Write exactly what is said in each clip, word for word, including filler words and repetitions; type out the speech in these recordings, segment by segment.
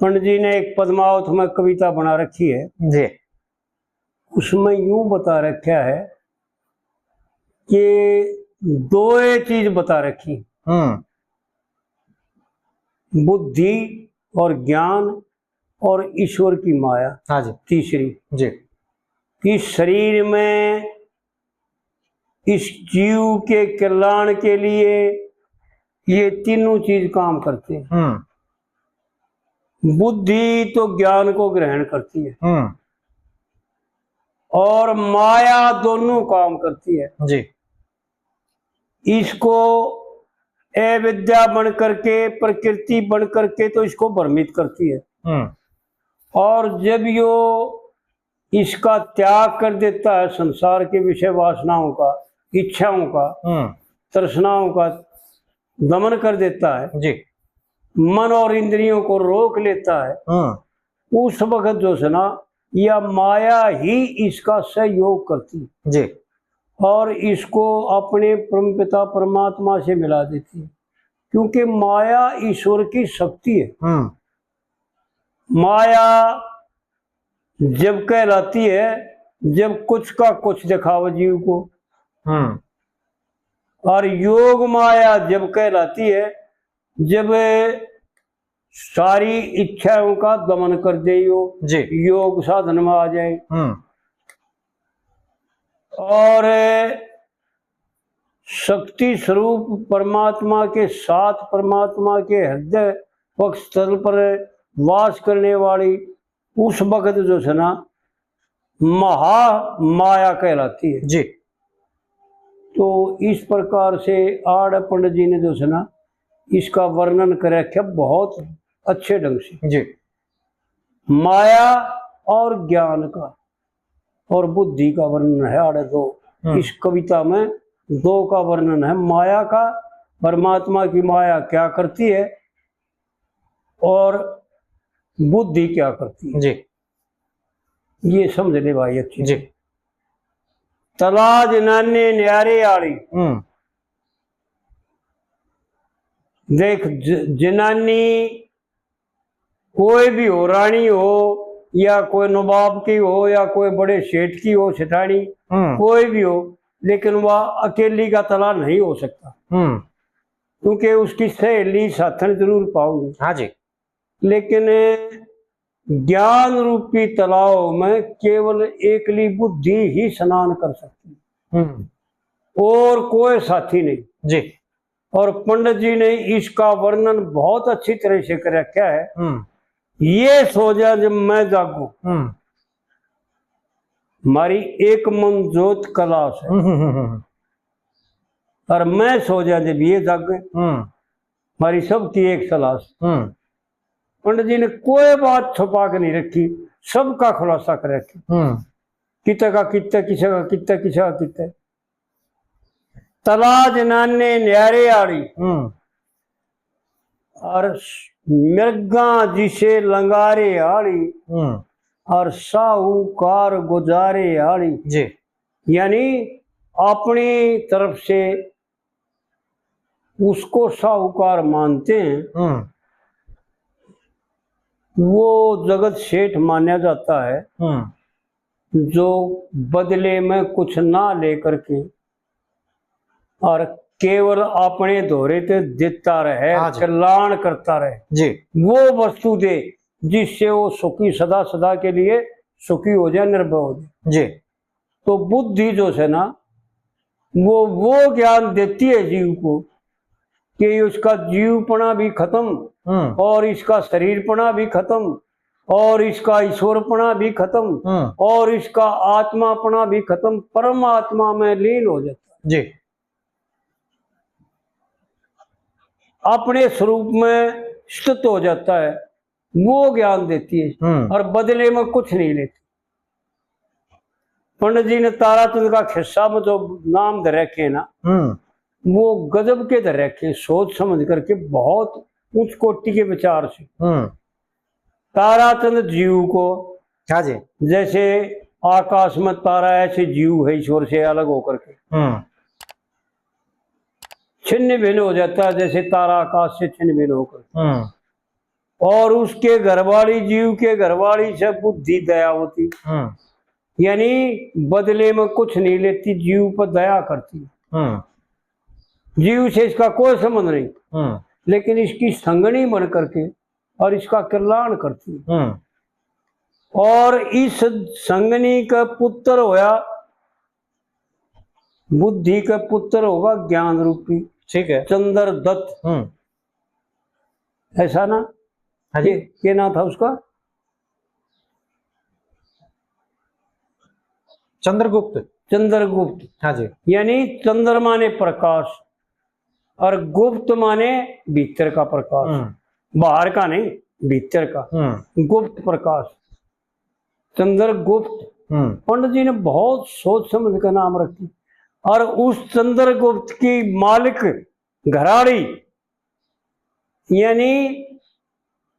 पंडित जी ने एक पद्मावत में कविता बना रखी है, जी। उसमें यूं बता रखा है कि दो ये चीज बता रखी, हम्म। बुद्धि और ज्ञान और ईश्वर की माया। हाँ जी। तीसरी, जी। कि शरीर में इस जीव के कल्याण के लिए ये तीनों चीज काम करते हैं। हम्म। बुद्धि तो ज्ञान को ग्रहण करती है, हम्म। और माया दोनों काम करती है, जी। इसको अविद्या बन करके, प्रकृति बन करके तो इसको भ्रमित करती है, हम्म। और जब यो इसका त्याग कर देता है, संसार के विषय वासनाओं का, इच्छाओं का, हम्म। तृष्णाओं का दमन कर देता है, जी। मन और इंद्रियों को रोक लेता है, हम्म। उस वक्त जो है ना, यह माया ही इसका सहयोग करती है, जी। और इसको अपने परमपिता परमात्मा से मिला देती है, क्योंकि माया ईश्वर की शक्ति है। हम्म। माया जब कहलाती है, जब कुछ का कुछ दिखावे जीव को। हम्म। और योग माया जब कहलाती है, जब सारी इच्छाओं का दमन कर दे, यो जी। योग साधन में आ जाए। हम्म। और शक्ति स्वरूप परमात्मा के साथ, परमात्मा के हृदय वक्षस्थल पर वास करने वाली उस वक्त जो है ना, महा माया कहलाती है। जी। तो इस प्रकार से आड़ पंडित जी ने जो है ना, इसका वर्णन कर रखा बहुत अच्छे ढंग से। जी। माया और ज्ञान का और बुद्धि का वर्णन है आड़े दो। हम्म। इस कविता में दो का वर्णन है, माया का, परमात्मा की माया क्या करती है और बुद्धि क्या करती है। जी। ये समझ ले भाई अच्छी। जी। तला जनानी न्यारे आली। हम्म। देख, ज-, जनानी कोई भी हो, रानी हो या कोई नवाब की हो या कोई बड़े सेठ की हो, सेठानी, हम्म। कोई भी हो, लेकिन वह अकेली का तला नहीं हो सकता। हम्म। क्योंकि उसकी सहेली साथन जरूर पाओगे। हाँ जी। लेकिन ज्ञान रूपी तालाब में केवल एकली बुद्धि ही स्नान कर सकती है, हम्म। और कोई साथी नहीं। जी। और पंडित जी ने इसका वर्णन बहुत अच्छी तरह से कर रखा है। हम्म। ये सो जा जब मैं जागू, हम्म। हमारी एक मन जोत कलाश है। हम्म, हम्म, हम्म, हम्म। और मैं सो जा जब ये जागे, हम्म। हमारी सबकी एक सलाह से। हम्म। पंडित जी ने कोई बात छुपा के नहीं रखी, सबका खुलासा कर रखी। हम्म। किते का किते, किसे का किते, किसे का किते। तला जनाने न्यारे आली। हम्म। और मिर्गा जिसे लंगारे आली। हम्म। और साहूकार गुजारे आली। जी। यानी अपनी तरफ से उसको साहूकार मानते हैं, हम्म। वो जगत सेठ माना जाता है, हम्म। जो बदले में कुछ ना लेकर के और केवल अपने धोरे ते देता रहे, हाँ जी। कल्याण करता रहे, जी। वो वस्तु दे जिससे वो सुखी, सदा सदा के लिए सुखी हो जाए, निर्भय हो जाए। जी। तो बुद्धि जो है ना, वो, वो ज्ञान देती है जीव को कि उसका जीवपना भी खत्म, हम्म। और इसका शरीरपना भी खत्म, और इसका ईश्वरपना भी खत्म, हम्म। और इसका आत्मापना भी खत्म, परमात्मा में लीन हो जाता है। जी। अपने स्वरूप में स्थित हो जाता है, वो ज्ञान देती है, हम्म। और बदले में कुछ नहीं लेती। पंडित जी ने ताराचंद का खिस्सा में जो नाम धर रखे हैं ना, हम्म। वो गजब के धर रखे हैं, सोच समझ करके बहुत उच्च कोटि के विचार से। हम्म। ताराचंद जीव को, हाँ जी। जैसे आकाश में तारा, ऐसे जीव है ईश्वर से अलग होकर के। हम्म। छिन्न भिन्न हो जाता है, जैसे तारा आकाश से छिन्न भिन्न होकर। हम्म। और उसके घरवाली, जीव के घरवाली से बुद्धि दया होती, हम्म। यानी बदले में कुछ नहीं लेती, जीव पर दया करती। हम्म। जीव से इसका कोई संबंध नहीं, हम्म। लेकिन इसकी संगनी बन करके और इसका कल्याण करती। हम्म। और इस संगनी का पुत्र होया, बुद्धि का पुत्र होगा ज्ञान रूपी, ठीक है। चंद्रदत्त। हम्म। ऐसा ना? हाँ जी। के, के नाम था उसका? चंद्रगुप्त। चंद्रगुप्त। हाँ जी। यानी चंद्रमा ने प्रकाश, और गुप्त माने भीतर का प्रकाश, हम्म। बाहर का नहीं, भीतर का। हम्म। गुप्त प्रकाश, चंद्रगुप्त। हम्म। पंडित जी ने बहुत सोच समझ कर नाम रखी। और उस चंद्रगुप्त की मालिक घराड़ी, यानी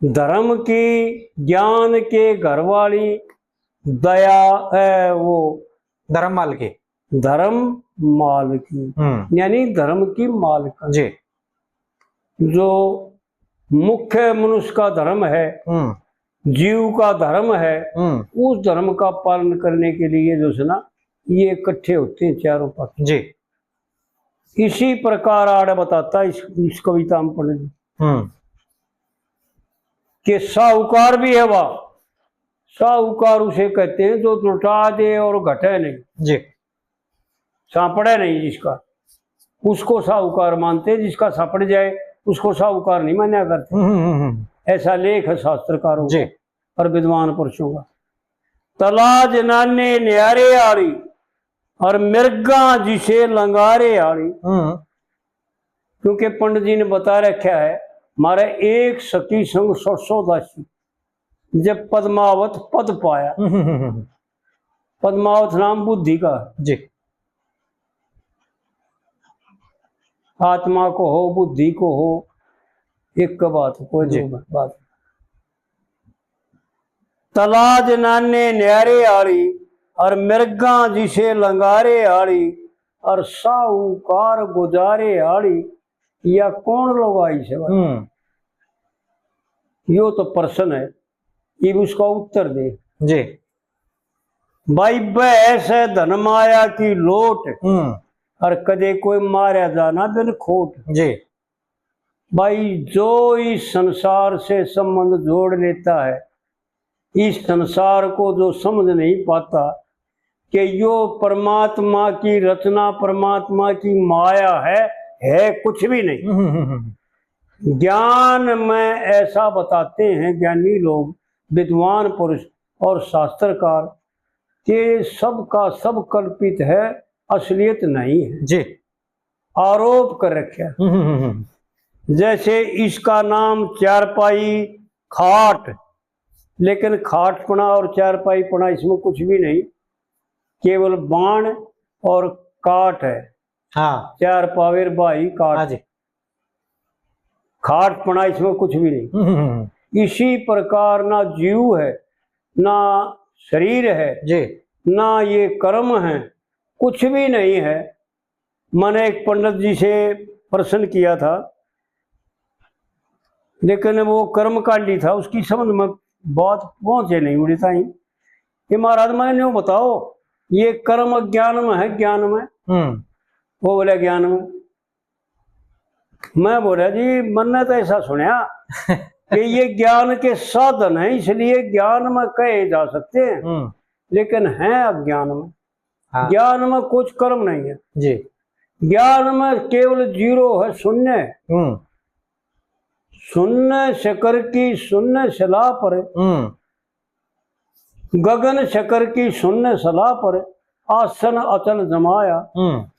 धर्म की, ज्ञान के घरवाली, दया, ए, वो धर्म माल की। धर्म माल की, हम्म। यानी धर्म की मालिक। जी। जो मुख्य मनुष्य का धर्म है, हम्म। जीव का धर्म है, हम्म। उस धर्म का पालन करने के लिए जो है ना, ये इकट्ठे होते हैं चारों पक्ष। जी। इसी प्रकार आड़ बताता इस, इस कविता में पंडित जी हम्म। कि साहूकार भी है वह, साहूकार उसे कहते हैं जो लुटा दे और घटे नहीं। जी। सांपड़े नहीं जिसका, उसको साहूकार मानते, जिसका सपड़ जाए उसको साहूकार नहीं मान्या करते। हम्म, हम्म, हम्म। ऐसा लेख है शास्त्रकारों जी। का और विद्वान पुरुषों का। तला जनाने न्यारे आली और मिर्गा जिसे लंगारे आली। हम्म। क्योंकि पंडित जी ने बता रखा है, मारे एक सखी संग सौ सौ दासी, जब पद्मावत पद पाया। हम्म, हम्म, हम्म। पद्मावत नाम बुद्धि का। जी। आत्मा को हो, बुद्धि को हो, एक बात, कोई जी। दो बात। तला जनाने न्यारे आली और मिर्गा जिसे लंगारे आली और साहूकार गुजारे आली, या कौन लुगाई से भाई? हम्म। यो तो प्रश्न है, इब उसका उत्तर दे। जी। भाई, बहस है धन माया की लोट, हम्म। और कदे कोई मारा जाना बिन खोट। जी। भाई, जो इस संसार से संबंध जोड़ लेता है, इस संसार को जो समझ नहीं पाता कि यो परमात्मा की रचना, परमात्मा की माया है, है कुछ भी नहीं। हम्म, हम्म, हम्म। ज्ञान में ऐसा बताते हैं ज्ञानी लोग, विद्वान पुरुष और शास्त्रकार, कि सबका सब कल्पित है, असलियत नहीं है। जी। आरोप कर रखे। हम्म, हम्म, हम्म। जैसे इसका नाम चारपाई खाट, लेकिन खाटपना और चारपाईपना इसमें कुछ भी नहीं, केवल बाण और काट है। हाँ। चार पावेर भाई काट। हाँ जी। खाटपना इसमें कुछ भी नहीं। हम्म, हम्म, हम्म। इसी प्रकार ना जीव है, ना शरीर है, जी। ना ये कर्म है, कुछ भी नहीं है। मैंने एक पंडित जी से प्रश्न किया था, लेकिन वो कर्मकांडी था, उसकी समझ में बात पहुंचे नहीं उड़ी ताई। कि महाराज, मैंने न्यू बताओ, ये कर्म ज्ञान में है, ज्ञान में? हम्म। वो बोला, ज्ञान में। मैं बोला, जी, मैंने तो ऐसा सुना कि ये ज्ञान के साधन हैं, इसलिए ज्ञान में कहे जा सकते हैं, हम्म। लेकिन हैं अज्ञान में। हाँ। ज्ञान में कुछ कर्म नहीं है। जी। ज्ञान में केवल जीरो है, शून्य। हम्म। शून्य शिखर की शून्य शिला पर, हम्म। गगन शिखर की शून्य शिला पर आसन अचल जमाया। हम्म।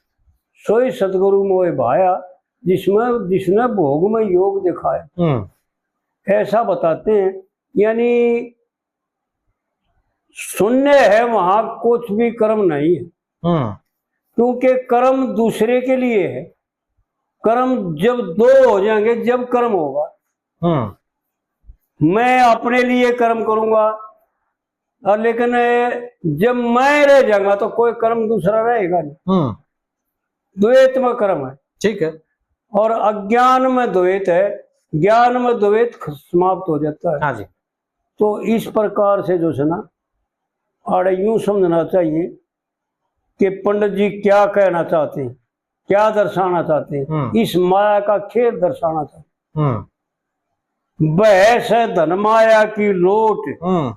सोई सतगुरु मोय भाया, जिसमें, जिसने भोग में योग दिखाया। हम्म। ऐसा बताते हैं, यानी शून्य है, वहां कुछ भी कर्म नहीं है। हम्म। क्योंकि कर्म दूसरे के लिए है। कर्म जब दो हो जाएंगे, जब कर्म होगा। हम्म। मैं अपने लिए कर्म करूंगा, और लेकिन जब मैं रह जाऊंगा तो कोई कर्म दूसरा रहेगा नहीं। हम्म। द्वैत में कर्म है। ठीक है। और अज्ञान में द्वैत है, ज्ञान में द्वैत ख-, समाप्त हो जाता है। हाँ जी। तो इस प्रकार से जो है ना, आड़े यूं समझना चाहिए कि पंडित जी क्या कहना चाहते हैं, क्या दर्शाना चाहते हैं, हम्म। इस माया का खेल दर्शाना चाहते हैं। हम्म। बहस है धन माया की लोट। हम्म।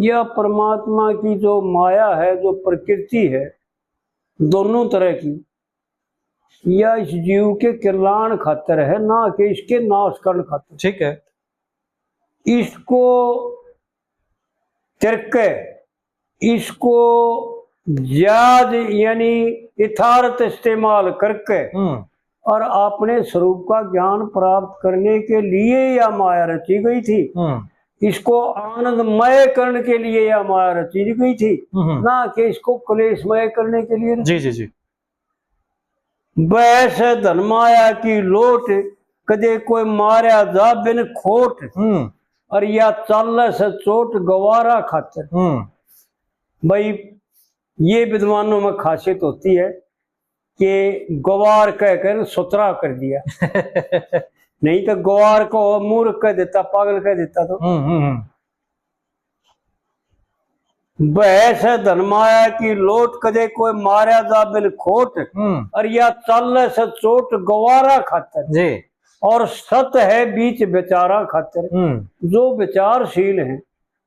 यह परमात्मा की जो माया है, जो प्रकृति है, दोनों तरह की, या इस जीव के कल्याण खातर है, ना कि इसके नाश करण खातर। ठीक है। इसको तिरके, इसको ज्यादा यानी यथार्थ इस्तेमाल करके हम्म। और अपने स्वरूप का ज्ञान प्राप्त करने के लिए या माया रची गई थी। हम्म। इसको आनंदमय करने के लिए या माया रची गई थी, हम्म। ना कि इसको क्लेशमय करने के लिए। जी, जी, जी। बहस धन माया की लोट, कदे कोई मारया जा बिन खोट। हम्म। और या चाले से चोट गवारा खातर। हम्म। भाई, ये विद्वानों में खासियत होती है कि गवार कह कर सुतरा कर दिया। नहीं तो गवार को मूर्ख कह देता, पागल कह देता तो। हम्म, हम्म, हम्म। बहस है धन माया की लोट, कदे कोई मारया जा बिन खोट। हम्म। और या चाले से चोट गवारा खातर। जी। और सत है बीच विचारा खातर। हम्म। जो विचारशील हैं,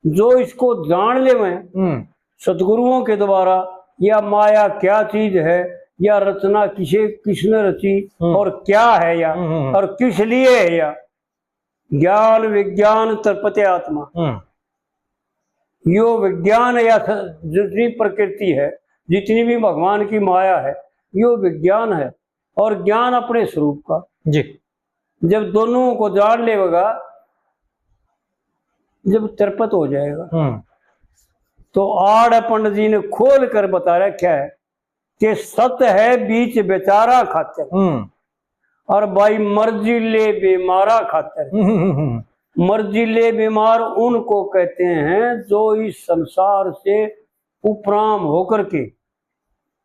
जो इसको जान लेवे हम्म। सदगुरुओं के द्वारा, या माया क्या चीज है, या रचना किसे, किसने रची हम्म। और क्या है या, हम्म, हम्म। और किस लिए है या, ज्ञान विज्ञान तृप्त आत्मा। हम्म। यो विज्ञान या स-, जितनी प्रकृति है, जितनी भी भगवान की माया है, यो विज्ञान है और ज्ञान अपने स्वरूप का। जी। जब दोनों को जान लेगा, जब तृप्त हो जाएगा, हम्म। तो आड़ पंडित जी ने खोल कर बता रखा है कि सत है बीच बेचारा खातर। हम्म। और भाई, मर्जी ले बीमारा खातर। हम्म, हम्म, हम्म। मर्जी ले बीमार उनको कहते हैं जो इस संसार से उपराम होकर के,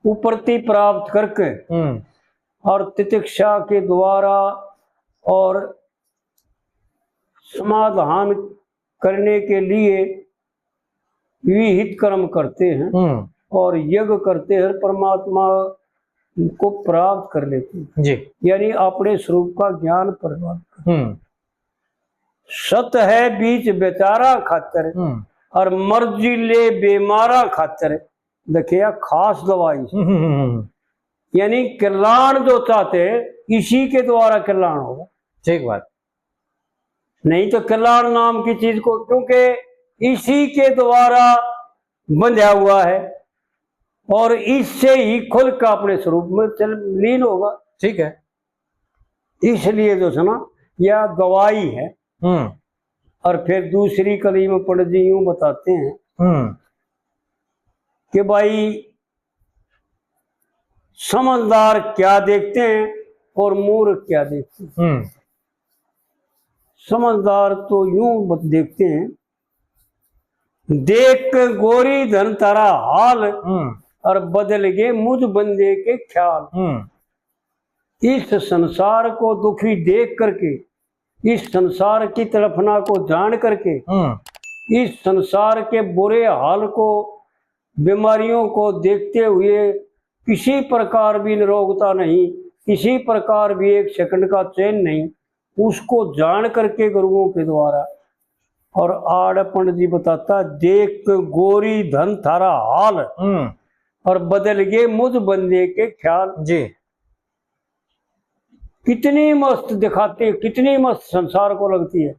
उपरति प्राप्त करके हम्म। और तितिक्षा के द्वारा और समाधान करने के लिए विहित कर्म करते हैं हम्म। और यज्ञ करते हैं, परमात्मा को प्राप्त कर लेते हैं। जी। यानी अपने स्वरूप का ज्ञान प्राप्त करते हैं। हम्म। सत है बीच बेचारा खातर हम्म। और मर्जी ले बीमारा खातर। देखिए, यह खास दवाई। हम्म, हम्म, हम्म। यानी कल्याण जो चाहते हैं, इसी के द्वारा कल्याण होगा। ठीक बात। नहीं तो कल्याण नाम की चीज को, क्योंकि इसी के द्वारा बंधा हुआ है और इससे ही खुल कर अपने स्वरूप में चल, लीन होगा। ठीक है। इसलिए जो है ना, यह गवाही है। हम्म। और फिर दूसरी कली में पंडित जी यूं बताते हैं हम्म। कि भाई, समझदार क्या देखते हैं और मूर्ख क्या देखते हैं। हम्म। समझदार तो यूं बत-, देखते हैं, देख के गोरी धन थारा हाल, हम्म। और बदल गए मुझ बंदे के ख्याल। हम्म। इस संसार को दुखी देख करके, इस संसार की तड़फना को जान करके, हम्म। इस संसार के बुरे हाल को, बीमारियों को देखते हुए किसी प्रकार भी निरोगता नहीं, किसी प्रकार भी एक सेकंड का चैन नहीं, उसको जान करके गुरुओं के द्वारा। और आड़ पंडित जी बताता, देख के गोरी धन थारा हाल, हम्म। और बदल गए मुझ बंदे के ख्याल। जी। कितनी मस्त दिखाते, कितनी मस्त संसार को लगती है।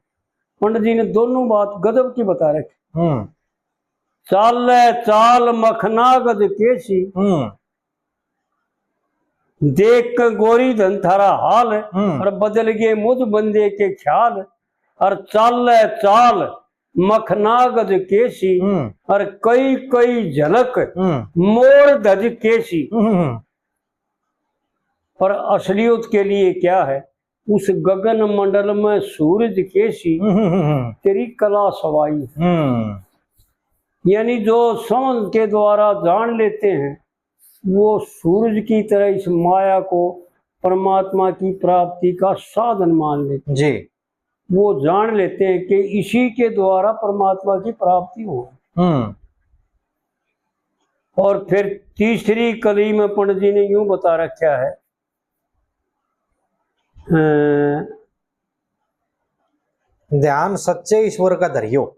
पंडित जी ने दोनों बात गजब की बता रखी। हम्म। चाले चाल मखना गज केसी, हम्म। देख के गोरी धन थारा हाल, हम्म। और बदल गए मुझ बंदे के ख्याल, और चाले चाल मखना गज केसी, हम्म। और कई कई झलक हम्म। मोर धज केसी। हम्म, हम्म। पर असलियत के लिए क्या है, उस गगन मंडल में सूरज केसी, हम्म, हम्म, हम्म। तेरी कला सवाई। हम्म। यानी जो समझ के द्वारा जान लेते हैं, वो सूरज की तरह इस माया को परमात्मा की प्राप्ति का साधन मान लेते हैं। जी। वो जान लेते हैं कि इसी के द्वारा परमात्मा की प्राप्ति हो। हम्म। और फिर तीसरी कली में पंडित जी ने यूं बता रखा है, अ, ध्यान सच्चे ईश्वर का धरियो।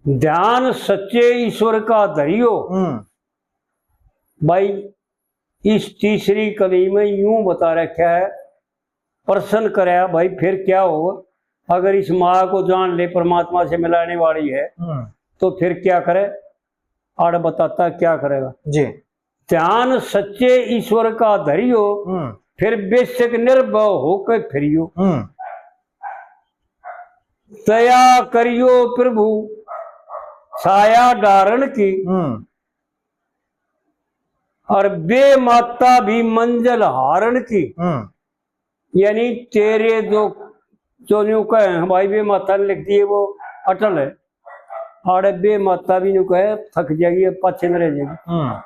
ध्यान सच्चे ईश्वर का धरियो। हम्म। भाई, इस तीसरी कली में यूं बता रखा है, प्रश्न करया, भाई, फिर क्या हो, अगर इस माँ को जान ले, परमात्मा से मिलाने वाली है, हम्म। तो फिर क्या करे? आड़ बताता क्या करेगा। जी। ध्यान सच्चे ईश्वर का धरियो, हम्म। फिर बेशक निर्भय होकर फिरियो। हम्म। दया करियो प्रभु छाया धारण की, हम्म। और बेमाता भी मंजिल हारण की। हम्म। यानी तेरे जो, जो न्यू कहे, भाई, बेमाता ने लिख दिए, वो अटल है। आड़े बेमाता भी न्यू कहे, थक जाएगी, अब पाछे में रह जाएगी। हम्म।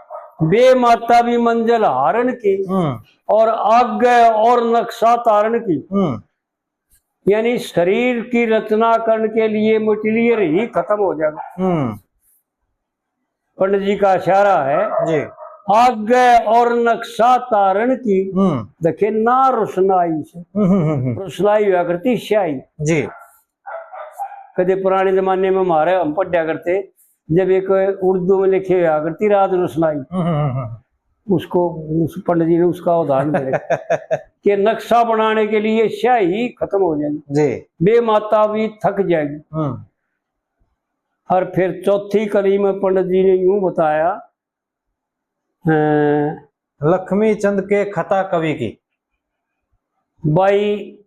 बेमाता भी मंजिल हारण की, हम्म। और आगे और नक्शा तारण की। हम्म। यानी शरीर की रचना करने के लिए मटेरियल ही खत्म हो जाएगा। हम्म। पंडित जी का इशारा है। जी। आगे और नक्शा तारण की। हम्म। देखे ना रोशनाई से। हम्म, हम्म, हम्म, हम्म। रोशनाई हुआ करती स्याही। जी। कदे पुराने जमाने में हमारे, हम पढ़ा करते, जब एक उर्दू में लिखे हुआ करती राज रोशनाई, हम्म, हम्म, हम्म। उसको, उस पंडित जी ने उसका उदाहरण दे रखा कि नक्शा बनाने के लिए स्याही खत्म हो जाएगी। जी। बेमाता भी थक जाएगी। हम्म। और फिर चौथी कली में पंडित जी ने यूं बताया, अ, लक्ष्मी चंद के खता कवि की। भाई,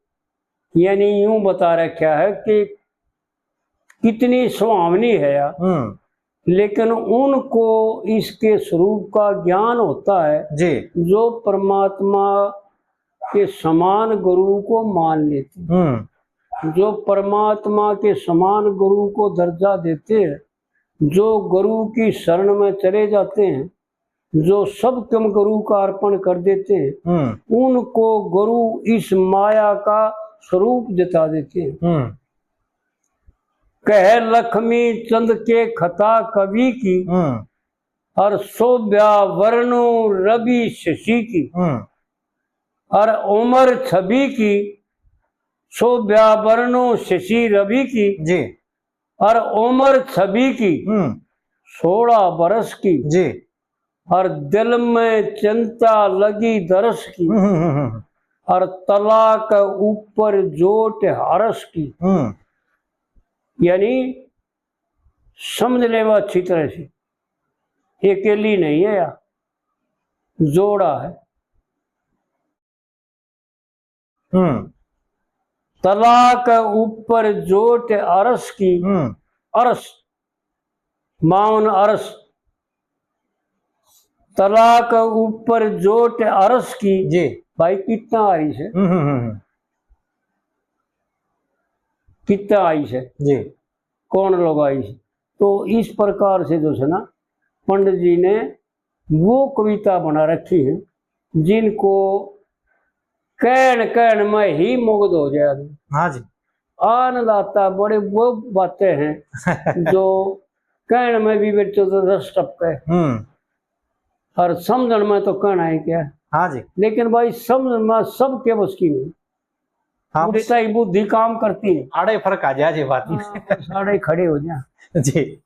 यानी यूं बता रखा है कि कितनी सुहावनी है यार। हम्म। लेकिन उनको इसके स्वरूप का ज्ञान होता है, जी। जो परमात्मा के समान गुरु को मान लेते हैं, हम्म। जो परमात्मा के समान गुरु को दर्जा देते हैं, जो गुरु की शरण में चले जाते हैं, जो सब कम गुरु का अर्पण कर देते हैं, हम्म। उनको गुरु इस माया का स्वरूप जता देते हैं। हम्म। कह लक्ष्मी चंद के खता कवि की, हम्म। और शोभ्या वर्णो रवि शशि की, हम्म। और उम्र छवि की, शोभ्या वर्णो शशि रवि की, जी। और उम्र छवि की, हम्म। सोलह बरस की, जी। और दिल में चिंता लगी दरस की, हम्म, हम्म, हम्म, हम्म। और तला के ऊपर जोट हरस की। हम्म। यानी समझ लेवा अच्छी तरह से, अकेली नहीं है यार, जोड़ा है। हम्म। तला के ऊपर जोट अरस की, हम्म। अरस, बावन अरस, तला के ऊपर जोट अरस की। जी। भाई, कितना आइस है? हम्म, हम्म, हम्म, हम्म। कितना आइस है? जी। कौन लोग आइस? तो इस प्रकार से जो है ना, पंडित जी ने वो कविता बना रखी है, जिनको कहन, कहन में ही मुग्ध हो जाए आदमी। हाँ जी। आनंद आता है, बड़े वो बातें हैं जो कहन में भी मेरे तो रस टपके। हम्म। और समझण में तो कहना है क्या। हाँ जी। लेकिन भाई, समझ में सबके बस की नहीं। हाँ, पूरी बस ताई बुद्धि काम करती है। आड़े फर्क आ जाए जी बात में। हाँ, बस आड़े खड़े हो जाए। जी।